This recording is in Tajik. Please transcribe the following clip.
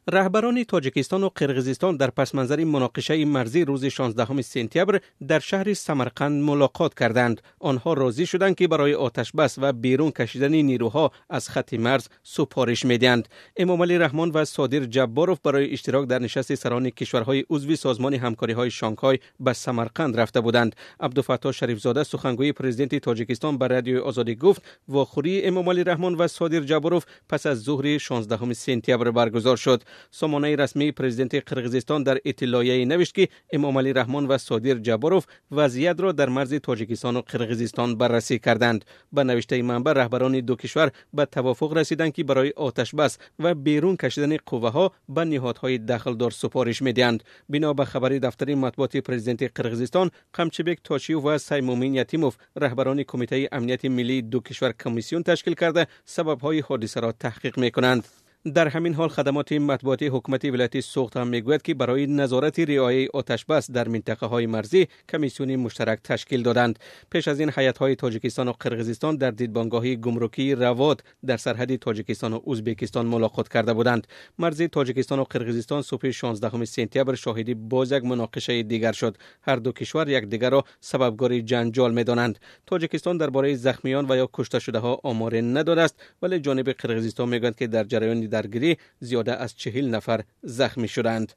Раҳбарони Тоҷикистону Қирғизистон дар пасманзари муноқишаи марзӣ рӯзи 16 сентябр дар шаҳри Самарқанд мулоқот карданд. Онҳо розӣ шуданд, ки барои оташбас ва берун кашидани нерӯҳо аз хатти марз супориш медиҳанд. Эмомалӣ Раҳмон ва Содир Ҷабборов барои иштирок дар нишасти сарони кишварҳои узви Созмони ҳамкориҳои Шанхай ба Самарқанд рафта буданд. Абдуфаттоҳ Шарифзода, сухангӯи президенти Тоҷикистон, ба Радиои Озодӣ гуфт, вохӯрии Эмомалӣ Раҳмон ва Содир Ҷабборов пас аз зуҳри 16 сентябр баргузор шуд. Сомонаи расмии президенти Қирғизистон дар иттилоияе навишт, ки Эмомалӣ Раҳмон ва Содир Ҷабборов вазъиятро дар марзи Тоҷикистону Қирғизистон баррасӣ карданд. Ба навиштаи манбаъ, раҳбарони ду кишвар ба тавофуқ расиданд, ки барои оташбас ва берун кашидани қувваҳо ба ниҳодҳои дахлдор супориш медиҳанд. Бино ба хабари дафтари матбуоти президенти Қирғизистон, Қамчибек Тошиев ва Саймумин Ятимов, раҳбарони Кумитаи амнияти миллии ду кишвар, комиссион ташкил карда, сабабҳои ҳодисаро таҳқиқ мекунанд. Дар ҳамин ҳол, хадамоти матбуотии ҳукумати вилояти Суғд ҳам мегӯяд, ки барои назорати риояи оташбас дар минтақаҳои марзӣ комиссиони муштарак ташкил доданд. Пеш аз ин ҳайатҳои Тоҷикистону Қирғизистон дар дидбонгоҳи гумрукии Равод дар сарҳади Тоҷикистону Ӯзбекистон мулоқот карда буданд. Марзи Тоҷикистону Қирғизистон субҳи 16 сентябр шоҳиди боз як муноқишаи дигар шуд. Ҳар ду кишвар якдигарро сабабгори ҷанҷол медонанд. Тоҷикистон дар бораи захмиён ва ё кушташудаҳо оморе надодааст, вале ҷониби Қирғизистон мегӯянд, ки дар ҷараёни даргирӣ зиёда аз 40 нафар захмӣ шуданд.